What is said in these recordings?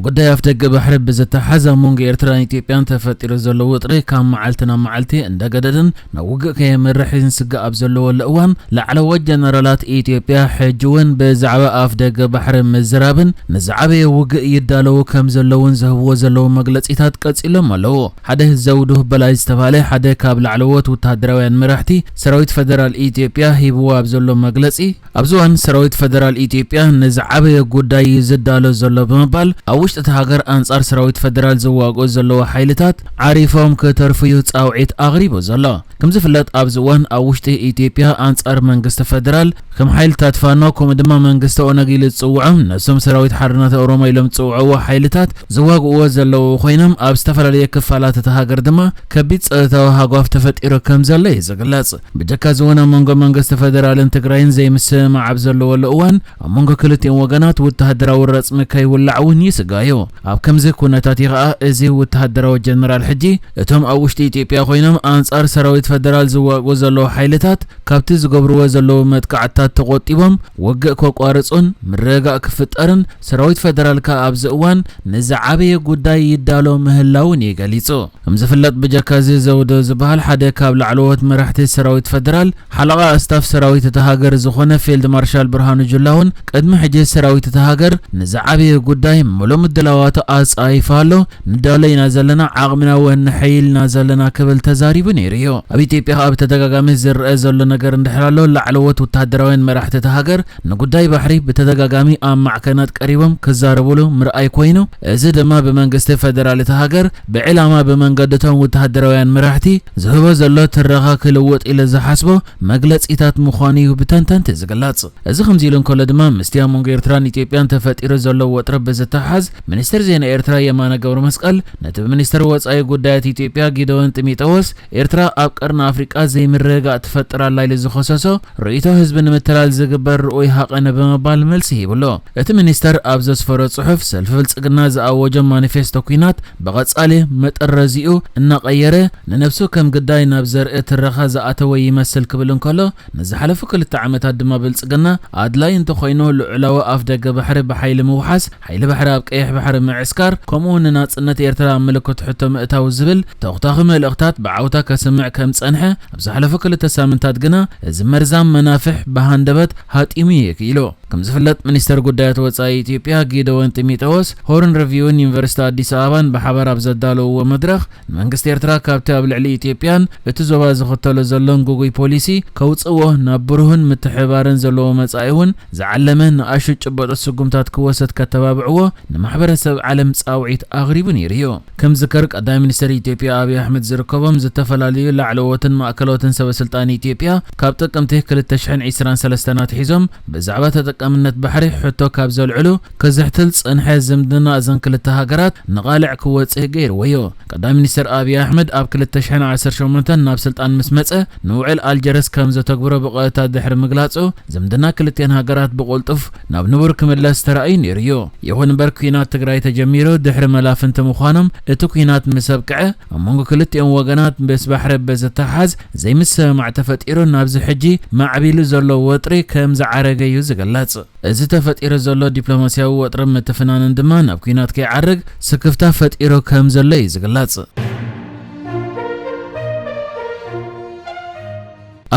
ጉዳይ ኣፍደገ ባሕሪ ብዝተሓዝ ኣብ መንጎ ኤርትራን ኢትዮጵያን ተፈጢሩ ዘሎ ውጥሪ ካብ መዓልቲ ናብ መዓልቲ እንዳገደደን ናብ ውግእ ከየምርሕን ስግኣት ኣብ ዘለወሉ እዋን፣ ላዕለዎት ጀነራላት ኢትዮጵያ ሕጂ እውን ብዛዕባ ኣፍደገ ባሕሪ ምዝራብን ንዝዓበየ ውግእ ይዳለዉ ከም ዘለውን ዝህብዎ ዘለዉ መግለጺታት ቀጺሎም ኣለዉ። ሓደ ዘውዱ በላይ ዝተባህለ ሓደ ካብ ላዕለዎት ወተሃደራውያን መራሕቲ ሰራዊት ፈደራል ኢትዮጵያ ሂብዎ ኣብ ዘሎ መግለጺ፣ ኣብዚ እዋን ሰራዊት ፈደራል ኢትዮጵያ ንዝዓበየ ጉዳይ እዩ ዝዳሎ ዘሎ ብምባል፣ ኣብ ውሽጢ እቲ ሃገር ኣንጻር ሰራዊት ፈደራል ዝዋግኡ ዘለዉ ሓይልታት ዓሪፎም ክተርፉ እዩ ጻውዒት ኣቕሪቡ ዘሎ። ከም ዝፍለጥ፣ ኣብዚ እዋን ኣብ ውሽጢ ኢትዮጵያ ኣንጻር መንግስቲ ፈደራል ከም ሓይልታት ፋኖ፣ ከምኡ ድማ መንግስቲ ኦነግ ኢሉ ዝጽውዖም፣ ነሶም ሰራዊት ሓርነት ኦሮሞ ኢሎም ዝጽውዕዎ ሓይልታት ዝዋግእዎ ዘለዉ ኮይኖም፣ ኣብ ዝተፈላለየ ክፋላት እታ ሃገር ድማ ከቢድ ጸጥታዊ ሃጓፍ ተፈጢሩ ከም ዘሎ እዩ ዝግለጽ። ብጀካ እዚ እውን ኣብ መንጎ መንግስቲ ፈደራልን ትግራይን ዘይምስምማዕ ኣብ ዘለወሉ እዋን፣ ኣብ መንጎ ክልቲኦም ወገናት ወተሃደራዊ ረጽሚ ከይውላዕ እውን ይስጋዩ። ኣብ ከምዚ ኩነታት እዩ ኸኣ እዚ ወተሃደራዊ ጀነራል ሕጂ እቶም ኣብ ውሽጢ ኢትዮጵያ ኮይኖም ኣንጻር ሰራዊት ፈደራል ዝዋግኡ ዘለዉ ሓይልታት ካብቲ ዝገብርዎ ዘለዉ መጥቃዕትታት ተቖጢቦም ውግእ ከቋርጹን ምርግጋእ ክፍጠርን ሰራዊት ፈደራል ከኣ ኣብዚ እዋን ንዝዓበየ ጉዳይ ይዳሎ ምህላውን እዩ ገሊጹ። ከም ዝፍለጥ፣ ብጀካ እዚ ዘውዶ ዝበሃል ሓደ ካብ ላዕለዎት መራሕቲ ሰራዊት ፈደራል፣ ሓለቓ ስታፍ ሰራዊት እታ ሃገር ዝኾነ ፊልድ ማርሻል ብርሃኑ ጁላ እውን ቅድሚ ሕጂ ሰራዊት እታ ሃገር ንዝዓበየ ጉዳይ ምሉእ ምድላዋቱ ኣጻይፋ ኣሎ፣ ንዳሎ ኢና ዘለና፣ ዓቕምና እውን ንሐይልና ዘለና ክብል ተዛሪቡ ነይሩ እዩ። ኣብ ኢትዮጵያ ኣብ ተደጋጋሚ ዝረአ ዘሎ ነገር እንድሕር ኣሎ፣ ላዕለዎት ወተሃደራውያን መራሕቲ እታ ሃገር ንጉዳይ ባሕሪ ብተደጋጋሚ ኣብ ማዕከናት ቀሪቦም ክዛረብሉ ምርኣይ ኮይኑ፣ እዚ ድማ ብመንግስቲ ፈደራል እታ ሃገር ብዕላማ ብመንገድቶም ወተሃደራውያን መራሕቲ ዝህቦ ዘሎ ትረኻ ክልውጥ ኢሉ ዝሓስቦ መግለጺታት ምዃኑ እዩ ብተንተንቲ ዝግለጽ። እዚ ከምዚ ኢሉ እንከሎ ድማ፣ ምስቲ ኣብ መንጎ ኤርትራን ኢትዮጵያን ተፈጢሩ ዘሎ ወጥሪ ብዝተሓዝ፣ ሚኒስትር ዜና ኤርትራ የማነ ገብረ መስቀል ነቲ ብሚኒስትር ወጻኢ ጉዳያት ኢትዮጵያ ጊደዎን ጢሞቴዎስ፣ ኤርትራ ኣብ ቀርኒ ኣፍሪቃ ዘይምርግጋእ ትፈጥር ኣላ ኢሉ ዝኸሰሶ ርእይቶ ህዝቢ ንምትላል ዝግበር ርኡይ ሃቐነ ብምባል መልሲ ሂብሎ። እቲ ሚኒስተር ኣብ ዘስፈሮ ጽሑፍ፣ ሰልፊ ብልጽግና ዝኣወጆ ማኒፌስቶ ኲናት ብቐጻሊ መጠረዚኡ እናቐየረ፣ ንነብሱ ከም ግዳይ ናብ ዘርኢ ትረኻ ዝኣተወ ይመስል ክብል እንከሎ፣ ንዝሓለፉ ክልተ ዓመታት ድማ ብልጽግና ኣድላይ እንተኾይኑ ልዑላዊ ኣፍደገ ባሕሪ ብሓይሊ ምውሓስ፣ ሓይሊ ባሕሪ ኣብ ቀይሕ ባሕሪ ምዕስካር፣ ከምኡ እውን ንናጽነት ኤርትራ ኣብ ምልክት ሕቶ ምእታው ዝብል ተኹታኺ መልእኽታት ብዓውታ ከስምዕ ከም ጸንሐ፣ ኣብ ዝሓለፉ ክልተ ሳምንታት ግና እዚ መርዛም መናፍሕ ብሃንደበት ሃጢሙ እዩ ክኢሉ። ከም ዝፍለጥ፣ ሚኒስተር ጉዳያት ወጻኢ ኢትዮጵያ ጊደዎን ጢሞቴዎስ፣ ሆርን ሪቪውን ዩኒቨርሲቲ ኣዲስ ኣበባን ብሓባር ኣብ ዘዳለውዎ መድረኽ፣ ንመንግስቲ ኤርትራ ካብቲ ኣብ ልዕሊ ኢትዮጵያን እቲ ዞባ ዝኽተሎ ዘሎን ግጉይ ፖሊሲ ከውጽእዎ፣ ናብ ብሩህን ምትሕብባርን ዘለዎ መጻኢ እውን ዝዓለመ ንኣሽቱ ጭበጦ ስጉምታት ክወሰድ ከተባብዕዎ ንማሕበረሰብ ዓለም ጻውዒት ኣቕሪቡ ነይሩ እዩ። ከም ዝከር፣ ቀዳማይ ሚኒስተር ኢትዮጵያ ኣብይ ኣሕመድ ዝርከቦም ዝተፈላለዩ ላዕለዎትን ማእከሎትን ሰበ ስልጣን ኢትዮጵያ ካብ ጥቅምቲ ክልተ ሽሕን ዕስራን ሰለስተን ኣትሒዞም ብዛዕባ ተጠቃምነት ባሕሪ ሕቶ ካብ ዘልዕሉ ክዝሕትል ዝጸንሐ ዝምድና እዘን ክልተ ሃገራት ንቓልዕ ክወጽእ ገይርዎ እዩ። ቀዳማይ ሚኒስተር ኣብይ ኣሕመድ ኣብ ክልተ ሽሕን ዓሰርተ ሸሞንተን ናብ ስልጣን ምስ መጸ፣ ንውዕል ኣልጀርስ ከም ዘተግብሮ ብቐጥታ ድሕሪ ምግላጹ፣ ዝምድና ክልቲኣን ሃገራት ብቕልጡፍ ናብ ንቡር ክምለስ ተራእዩ ነይሩ እዩ። ይኹን እምበር፣ ኲናት ትግራይ ተጀሚሩ ድሕሪ መላፍንቲ ምዃኖም፣ እቲ ኲናት ምስ ኣብቅዐ፣ ኣብ መንጎ ክልቲኦም ወገናት ምስ ባሕሪ ብዝተሓዝ ዘይምስምማዕ ተፈጢሩ፣ ናብዚ ሕጂ ማዕቢሉ ዘሎ ወጥሪ ከም ዝዓረገ እዩ ዝግለጽ። እዚ ተፈጢሩ ዘሎ ዲፕሎማስያዊ ወጥርን ምትፍናንን ድማ ናብ ኲናት ከይዓርግ ስክፍታ ፈጢሩ ከም ዘሎ እዩ ዝግለጽ።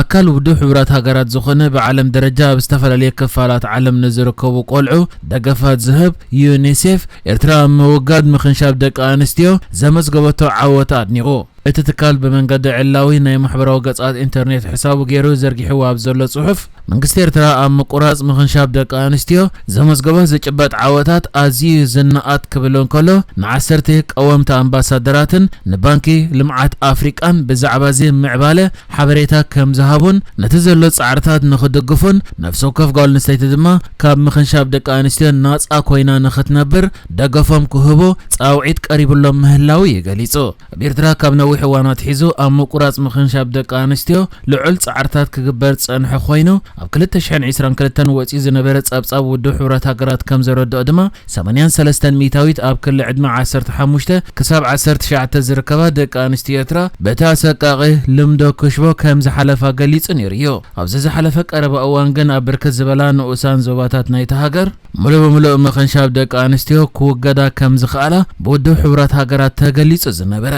ኣካል ውድብ ሕቡራት ሃገራት ዝኾነ፣ ብዓለም ደረጃ ኣብ ዝተፈላለየ ክፋላት ዓለም ንዝርከቡ ቆልዑ ደገፋት ዝህብ ዩኒሴፍ፣ ኤርትራ ኣብ ምውጋድ ምኽንሻብ ደቂ ኣንስትዮ ዘመዝገበቶ ዓወት ኣድኒቑ። እቲ ትካል ብመንገዲ ዕላዊ ናይ ማሕበራዊ ገጻት ኢንተርኔት ሕሳቡ ገይሩ ዘርጊሕዎ ኣብ ዘሎ ጽሑፍ፣ መንግስቲ ኤርትራ ኣብ ምቁራጽ ምኽንሻብ ደቂ ኣንስትዮ ዘመዝገቦ ዝጭበጥ ዓወታት ኣዝዩ ዝነኣድ ክብል እንከሎ፣ ንዓሰርተ ቀወምቲ ኣምባሳደራትን ንባንኪ ልምዓት ኣፍሪቃን ብዛዕባ እዚ ምዕባለ ሓበሬታ ከም ዝሃቡን፣ ነቲ ዘሎ ጻዕርታት ንኽድግፉን፣ ነፍሲ ወከፍ ጓል ኣንስተይቲ ድማ ካብ ምኽንሻብ ደቂ ኣንስትዮ ናጻ ኮይና ንኽትነብር ደገፎም ክህቡ ጻውዒት ቀሪብሎም ምህላው እዩ ገሊጹ። ኣብ ኤርትራ ካብ ነዊሕ ሕዋን ኣትሒዙ ኣብ ምቁራጽ ምኽንሻብ ደቂ ኣንስትዮ ልዑል ጻዕርታት ክግበር ዝጸንሐ ኮይኑ፣ ኣብ ክልተ ሽሕን ዕስራን ክልተን ወጺኡ ዝነበረ ጸብጻብ ውድብ ሕቡራት ሃገራት ከም ዘረድኦ ድማ፣ ሰማንያን ሰለስተን ሚእታዊት ኣብ ክሊ ዕድመ ዓሰርተ ሓሙሽተ ክሳብ ዓሰርተ ትሽዓተ ዝርከባ ደቂ ኣንስትዮ ኤርትራ በቲ ኣሰቃቒ ልምዶ ክሽቦ ከም ዝሓለፋ ገሊጹ ነይሩ እዩ። ኣብዚ ዝሓለፈ ቀረባ እዋን ግን ኣብ ብርክት ዝበላ ንኡሳን ዞባታት ናይቲ ሃገር፣ ሙሉእ ብምሉእ ምኽንሻብ ደቂ ኣንስትዮ ክውገዳ ከም ዝኸኣላ ብውድብ ሕቡራት ሃገራት ተገሊጹ ዝነበረ።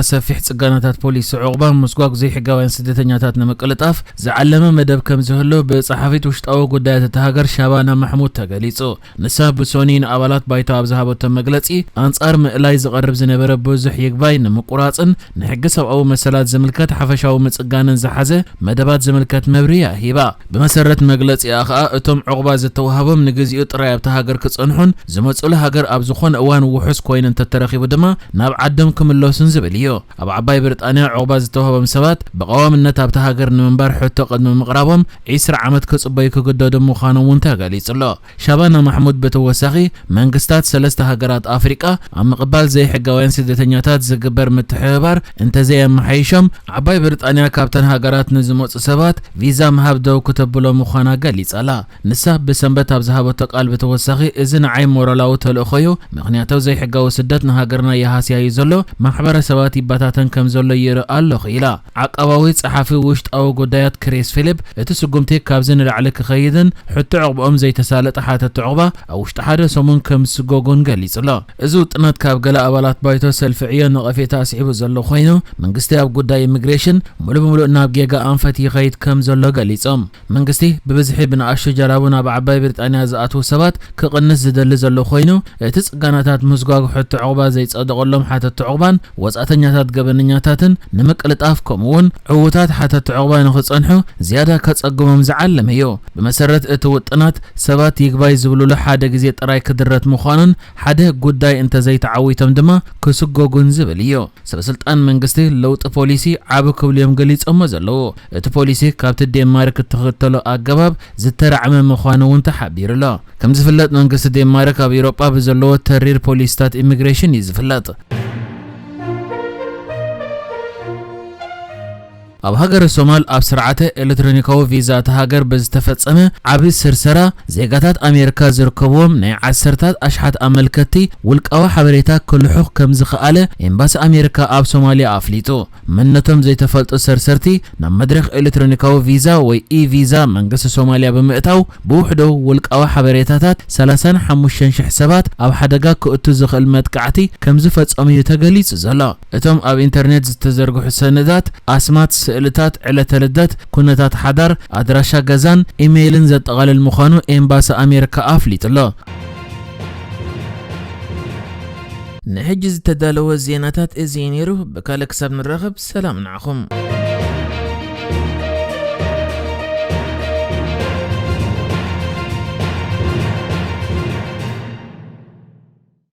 ሰፊሕ ጽገናታት ፖሊሲ ዑቕባ ምስጓግ ዘይሕጋውያን ስደተኛታት ንምቅልጣፍ ዝዓለመ መደብ ከም ዝህሉ ብጸሓፊት ውሽጣዊ ጉዳያት እታ ሃገር ሻባና ማሕሙድ ተገሊጹ። ንሳ ብሶኒ ንኣባላት ባይቶ ኣብ ዝሃበቶ መግለጺ፣ ኣንጻር ምእላይ ዝቐርብ ዝነበረ ብዙሕ ይግባይ ንምቁራጽን ንሕጊ ሰብኣዊ መሰላት ዝምልከት ሓፈሻዊ ምጽጋንን ዝሓዘ መደባት ዝምልከት መብርሂ ሂባ። ብመሰረት መግለጺኣ ከኣ፣ እቶም ዑቕባ ዝተዋህቦም ንግዚኡ ጥራይ ኣብታ ሃገር ክጸንሑን ዝመጽሉ ሃገር ኣብ ዝኾነ እዋን ውሑስ ኮይኑ እንተተረኺቡ ድማ ናብ ዓዶም ክምለሱን ዝብል እዩ። ኣብ ዓባይ ብሪጣንያ ዑቕባ ዝተዋህቦም ሰባት ብቐዋምነት ኣብታ ሃገር ንምንባር ሕቶ ቅድሚ ምቕራቦም ዒስራ ዓመት ክጽበዩ ክግደዱ ምዃኖም እውን ተገሊጹ ኣሎ። ሻባና ማሕሙድ ብተወሳኺ፣ መንግስታት ሰለስተ ሃገራት ኣፍሪቃ ኣብ ምቕባል ዘይሕጋውያን ስደተኛታት ዝግበር ምትሕብባር እንተዘየመሓይሾም፣ ዓባይ ብሪጣንያ ካብተን ሃገራት ንዝመጹ ሰባት ቪዛ ምሃብ ደው ክተብሎ ምዃና ገሊጻ ኣላ። ንሳ ብሰንበት ኣብ ዝሃበቶ ቃል ብተወሳኺ፣ እዚ ንዓይ ሞራላዊ ተልእኾ'ዩ፣ ምኽንያቱ ዘይሕጋዊ ስደት ንሃገርና ይሃስያ እዩ ዘሎ፣ ማሕበረሰባት ይበታተን ከም ዘሎ ይርኢ ኣለኹ ኢላ። ዓቃባዊ ጸሓፊ ውሽጣዊ ጉዳያት ክሪስ ፊሊፕ፣ እቲ ስጉምቲ ካብዚ ንላዕሊ ክኸይድን ሕቶ ዕቑባኦም ዘይተሳለጠ ሓተቲ ዕቑባ ኣብ ውሽጢ ሓደ ሰሙን ከም ዝስጎጉን ገሊጹ ኣሎ። እዚ ውጥናት ካብ ገለ ኣባላት ባይቶ ሰልፊ ዕዮ ነቐፌታ ኣስዒቡ ዘሎ ኮይኑ፣ መንግስቲ ኣብ ጉዳይ ኢሚግሬሽን ሙሉእ ብምሉእ ናብ ጌጋ ኣንፈት ይኸይድ ከም ዘሎ ገሊጾም። መንግስቲ ብብዝሒ ብንኣሽቱ ጀላቡ ናብ ዓባይ ብሪጣንያ ዝኣትዉ ሰባት ክቕንስ ዝደሊ ዘሎ ኮይኑ፣ እቲ ጽገናታት ምስጓግ ሕቶ ዕቑባ ዘይጸደቐሎም ሓተቲ ዕቑባን ወጻእተኛታት ገበነኛታትን ንምቅልጣፍ፣ ከምኡ'ውን ዕዉታት ሓተቲ ዕቑባ ንኽጸንሑ ዝያዳ ከጸግሞም ዝዓለመ እዩ። ብመሰረት እቲ ውጥናት፣ ሰባት ይግባይ ዝብሉሉ ሓደ ግዜ ጥራይ ክድረት ምዃኑን ሓደ ጉዳይ እንተዘይተዓዊቶም ድማ ክስጎጉን ዝብል እዩ። ሰበስልጣን መንግስቲ ለውጢ ፖሊሲ ዓቢ ክብሉ እዮም ገሊጾሞ ዘለዉ። እቲ ፖሊሲ ካብቲ ዴንማርክ እትኽተሎ ኣገባብ ዝተራዕመ ምዃኑ እውን ተሓቢሩ ኣሎ። ከም ዝፍለጥ፣ መንግስቲ ዴንማርክ ኣብ ኤውሮጳ ብዘለዎ ተሪር ፖሊሲታት ኢሚግሬሽን እዩ ዝፍለጥ። ኣብ ሃገረ ሶማል ኣብ ስርዓተ ኤሌክትሮኒካዊ ቪዛ እታ ሃገር ብዝተፈጸመ ዓቢ ስርሰራ፣ ዜጋታት ኣሜሪካ ዝርከብዎም ናይ ዓሰርታት ኣሽሓት ኣመልከትቲ ውልቃዊ ሓበሬታ ክልሑኽ ከም ዝኸኣለ ኤምባሲ ኣሜሪካ ኣብ ሶማልያ ኣፍሊጡ። መንነቶም ዘይተፈልጡ ሰርሰርቲ ናብ መድረኽ ኤሌክትሮኒካዊ ቪዛ ወይ ኢ-ቪዛ መንግስቲ ሶማልያ ብምእታው፣ ብውሕዱ ውልቃዊ ሓበሬታታት ሰላሳን ሓሙሽተን ሽሕ ሰባት ኣብ ሓደጋ ክእቱ ዝኽእል መጥቃዕቲ ከም ዝፈጸሙ እዩ ተገሊጹ ዘሎ። እቶም ኣብ ኢንተርኔት ዝተዘርግሑ ሰነዳት፣ ኣስማት፣ ስእልታት፣ ዕለተ ልደት፣ ኩነታት ሓዳር፣ ኣድራሻ ገዛን ኢሜይልን ዘጠቓልል ምዃኑ ኤምባሲ ኣሜሪካ ኣፍሊጡ ኣሎ። ንሕጂ ዝተዳለወ ዜናታት እዚ እዩ ነይሩ። ብካልእ ክሳብ ንራኸብ፣ ሰላም ንዓኹም።